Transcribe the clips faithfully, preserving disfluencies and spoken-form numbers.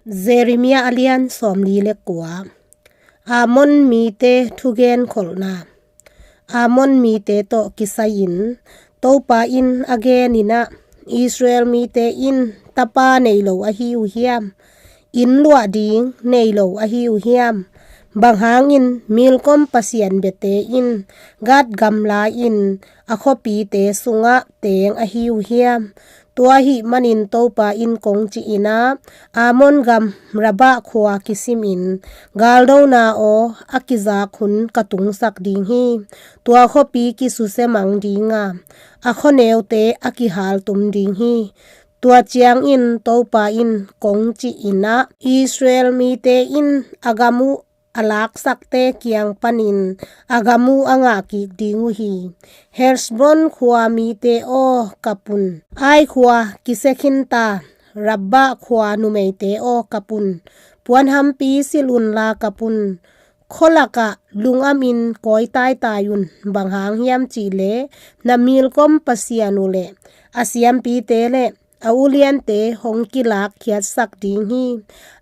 Jeremiah a lian sawmli le kua. Ammon mite thugen kholhna. Ammon mite tawh kisai-in Topa in a genin ah, Israel mite in tapa nei lo ahi uh hiam? Inn luah ding nei lo ahi uh hiam? Bang hangin Milkom pasian biate in Gad gam la-in a khuapite sungah teng ahi uh hiam? Tua ahih manin Topa in kong ci-in ah, Ammon gam Rabbah khua kisimin galdona aw a kizak hun ka tungsak ding hi. Tua khuapi kisusia mang ding a, a khuaneute a kihaltum ding hi. Tua ciangin Topa in kong ci-in ah, Israel mite in a gam uh a laksakte kiang panin a gam uh a ngahkik ding uh hi. Heshbon khua mite aw, kap un. Ai khua kisia khinta Rabbah khua numeite aw, kap un. Puanhampi silh unla kap un. Khualakah lungamin kawi taitai un. Bang hang hiam cihleh na Milkom pasian uh le a siampite le a uliante hong kilakkhiatsak ding hi.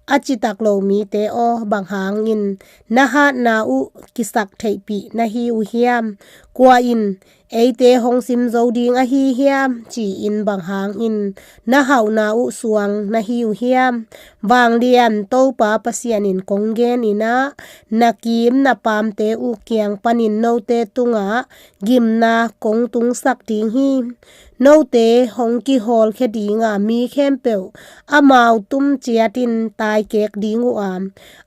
A citak lo mite aw, bang hangin na hatna uh kisaktheihpih na hi uh hiam? Kua in eite hong sim zo ding ahi hiam, ci-in bang hangin na hauhna uh suang na hi uh hiam? Vanglian Topa Pasian in kong genin ah, na kiim na paamte uh kiang panin note tungah gimna kong tungsak ding hi. Note hong kihawlkhia ding a, mi khempeuh amau tum ciatin taikek ding uh a,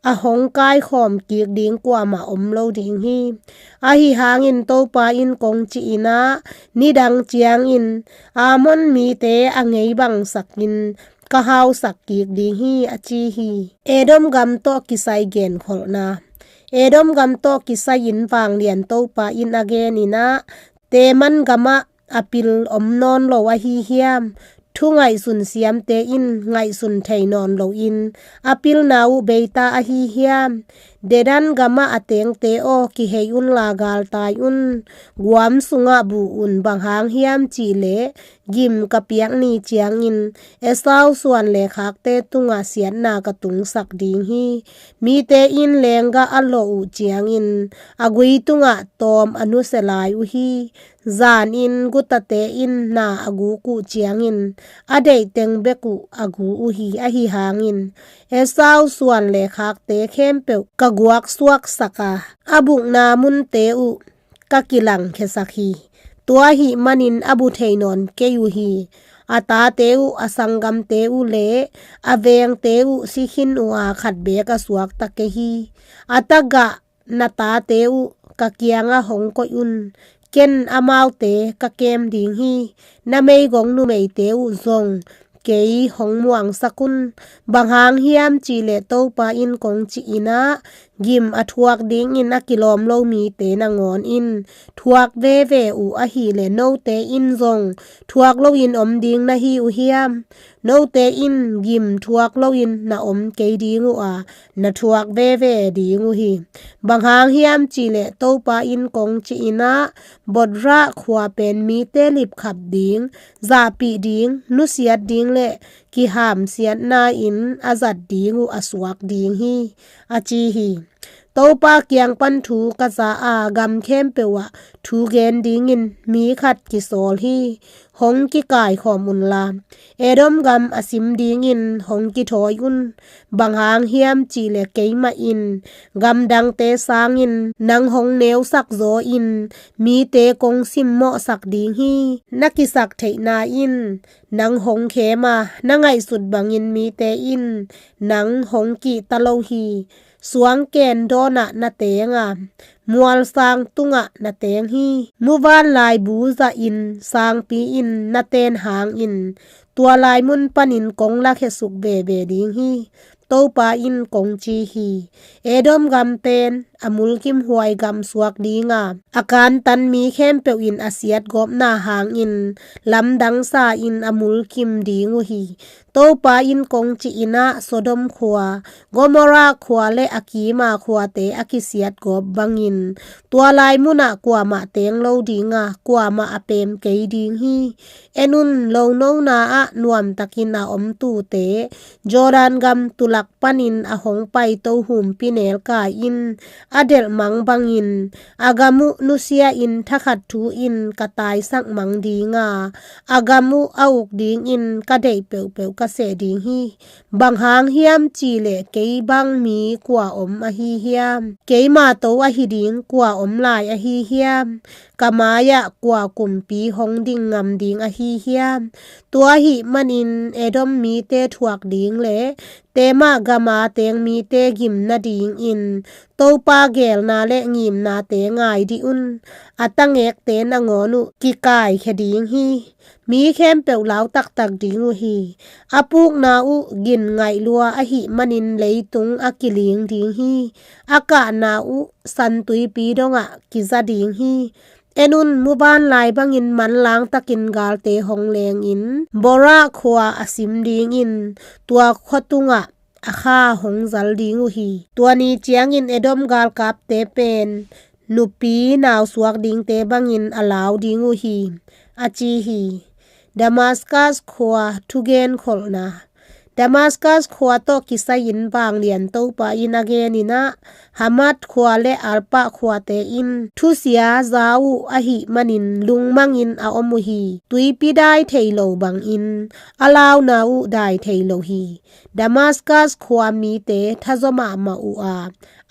a hong kaikhawm kik ding kuamah om lo ding hi. Ahi hangin Topa in kong ci-in ah, nidang ciangin Ammon mite a ngeibangsakin ka hausak kik ding hi, a ci hi. Edom gam tawh kisai genkholhna. Edom gam tawh kisai-in vanglian Topa in a genin ah, Teman gamah a pil om nawn lo ahi hiam? Thu ngaihsun siamte in ngaihsun thei nawn loin a pilna uh beita ahi hiam? Dedan gamah a tengte aw, kihei unla galtai un. Guam sungah buh un. Bang hang hiam cihleh gim ka piak ni ciangin Esau suan le khakte tungah siatna ka tungsak ding hi. Mite in lenggah a lawh uh ciangin a gui tungah tawm a nusia lai uh hi. Zanin gutate in na a guk uh ciangin a deihteng bek uh a gu uh hi. Ahi hangin Esau suan le khakte khempeuh ka guaksuaksak a, a bukna munte uh ka kilangkhiasak hi. Tua ahih manin a bu thei nawn kei uh hi. A tate uh, a sanggamte uh le a vengte uh si khin uh a, khat beek a suakta kei hi. A tagah na tate uh ka kiangah hong koih un. Ken amaute ka kem ding hi. Na meigong numeite uh zong kei hong muangsak un. Bang hang hiam cihleh Topa in kong ci-in ah, gim a thuak dingin a kilawm lo mite nangawn in thuak veve uh ahileh, note in zong thuak loin om ding na hi uh hiam? Note in gim thuak loin na om kei ding uh a, na thuak veve ding uh hi. Bang hang hiam cihleh Topa in kong ci-in ah, Bothrah khua pen mite lipkhap ding, zahpih ding, nusiat ding le kihamsiatna in a zat ding uh a suak ding hi, a ci hi. Topa kiang pan thu ka za a, gam khempeuh ah thu gen dingin mi khat kisawl hi. Hong kikaikhawm unla, Edom gam a sim dingin hong kithawi un. Bang hang hiam cihleh keimah in gamdangte sangin nang hong neusak zaw in mite kong simmawhsak ding hi. Na kisaktheihna in nang hong khem a, na ngaihsut bangin mite in nang hong kihta lo hi. Suangken dawnah na teng a, mualsang tungah na teng hi. Muvanlai bu zahin sangpi in na ten hangin tua lai mun panin kong lakhia suk veve ding hi. Topa in kong ci hi. Edom gam pen a mulkimhuai gam suak ding a, a kantan mi khempeuh in a siatgawpna hangin lamdang sa-in a mulkim ding uh hi. Topa in kong cih in ah, Sodom khua, Gomorrah khua le a kima khuate a kisiatgawp bangin, tua lai munah kuamah teng lo ding a, kuamah a pem kei ding hi. En un, lonona ah nuamtakin a om tuute, Jordan gam tulak panin a hong pai tohumpi nelkai in a delhmang bangin, a gam uh nusia-in thakhat thu-in ka taisak mang ding a, a gam uh a uk dingin ka deih peuhpeuh ka seh ding hi. Bang hang hiam cihleh, kei bang mi kua om ahi hiam? Keima to ahi ding kua om lai ahi hiam? Ka mai-ah kua kumpi hong ding ngam ding ahi hiam? Tua ahih manin Edom mite thuak ding le Tema gama teng mite gim nadingin Topa geelna le ngimnate ngai dih un. A tangekte nangawn uh kikaikhia ding hi. Mi khempeuh lau taktak ding uh hi. A pukna uh gin ngaih lua ahih manin leitung a kiling ding hi. A kahna uh santuipi dongah kiza ding hi. En un, muvanlai bangin manlang takin galte hong lengin Bora khua a sim dingin tua khua tungah a kha hong zal ding uh hi. Tua ni ciangin Edom galkapte pen nupi nausuak dingte bangin a lau ding uh hi, a ci hi. Damaskas khua thugen kholhna. Damaskas khua tawh kisai-in vanglian Topa in a genin ah, Hamat khua le Arpah khuate in thusia za uh ahih manin lungmangin a om uh hi. Tuipi dai thei lo bangin a launa uh dai thei lo hi. Damaskas khua mite thazaw mahmah uh a,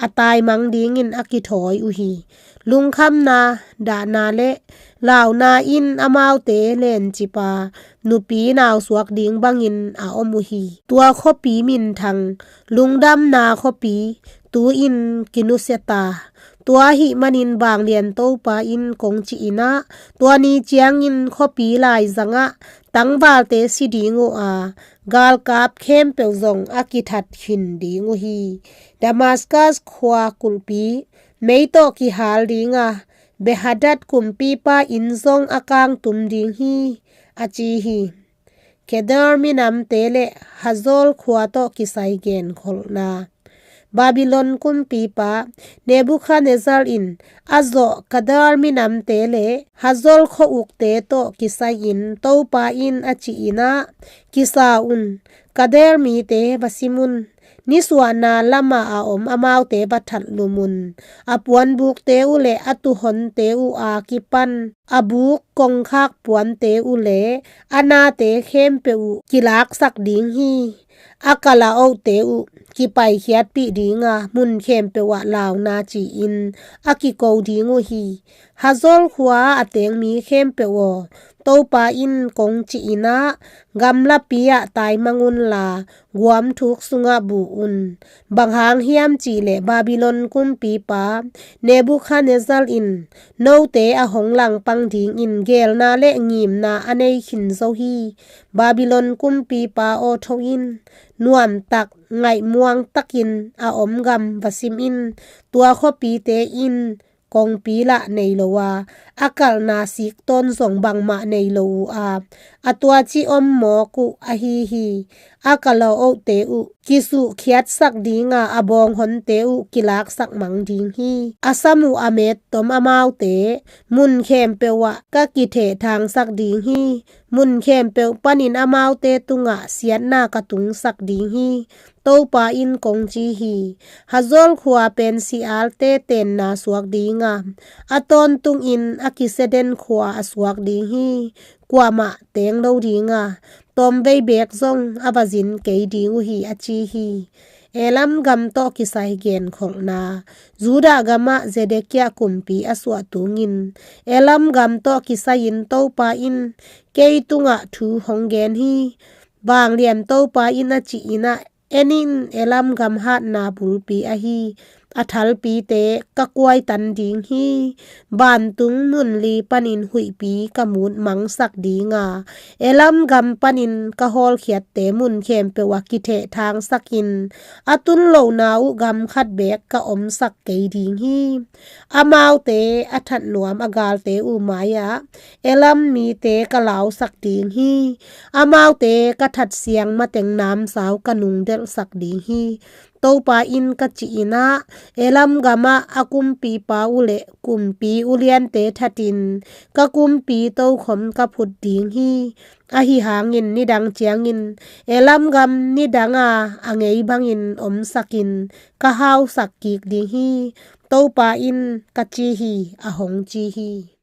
a taimang dingin a kithawi uh hi. Lungkhamna, dahna le launa in amaute lencip a, nupi nausuak ding bangin a om uh hi. Tua khuapi minthang, lungdamna khuapi, tu-in kinusia ta. Tua ahih manin vanglian Topa in kong cih in ah, tua ni ciangin khuapi laizangah tangvalte si ding uh a, galkap khempeuh zong a kithat khin ding uh hi. Damaskas khua kulhpi mei tawh kihal ding a, Behadad kumpipa inn zong a kangtum ding hi, a ci hi. Kedar minamte le Hazor khua tawh kisai genkholhna. Babylon kumpipa Nebuchadnezzar in a zawh Kedar minamte le Hazor khua-ukte tawh kisai-in Topa in a cih in ah, kisa un, Kedar mite va sim un. Nisuahna lamah a om amaute va thatlum un. A puanbukte uh le a tuhonte uh a kipan a buk kongkhak puante uh le a nate khempeuh uh kilaksak ding hi. A kalaohte uh kipaikhiatpih ding a, mun khempeuh ah launa ci-in a kiko ding uh hi. Hazor khua a teng mi khempeuh aw, Topa in kong cih in ah, gamlapi ah taimang unla, guam thuk sungah bu un. Bang hang hiam cihleh Babylon kumpipa Nebuchadnezzar in note a hong langpang dingin geelna le ngimna a nei khin zo hi. Babylon kumpipa aw, tho in. Nuamtak, ngaihmuang takin a om gam va sim in. Tua khuapite in kongpi lah nei lo a, a kalhna siktawn zong bangmah nei lo uh a, a tuaci om mawk uh ahi hi. A kalaohte uh kisuhkhiatsak ding a, a bawnghonte uh kilaksak mang ding hi. A sam uh a mettom amaute mun khempeuh ah ka kithehthangsak ding hi. Mun khempeuh panin amaute tungah siatna ka tungsak ding hi. Topa in kong ci hi. Hazor khua pen sialte tenna suak ding a, a tawntungin a kiseden khua a suak ding hi. Kuamah teng lo ding a, tawmvei beek zong a va zin kei ding uh hi, a ci hi. Elam gam tawh kisai genkholhna. Judah gamah Zedekiah kumpi a suah tungin Elam gam tawh kisai-in Topa in kei tungah thu hong gen hi. Vanglian Topa in a cih in ah, en in, Elam gam hatna bulpi ahi a thalpite ka kuaitan ding hi. Vantung mun li panin huihpi ka mut mangsak ding a, Elam gam panin ka hawlkhiatte mun khempeuh ah kithehthangsakin, a tun lohna uh gam khat beek ka omsak kei ding hi. Amaute a that nuam a galte uh mai-ah Elam mite ka lausak ding hi. Amaute ka that siang mateng namsau ka nungdelhsak ding hi. Topa in ka cih in ah, Elam gamah a kumpipa uh le kumpi uliante thatin ka kumpi tokhom ka phut ding hi. Ahi hangin nidang ciangin Elam gam nidanga a ngei bangin omsakin ka hausak kik ding hi. Topa in ka ci hi, a hong ci hi.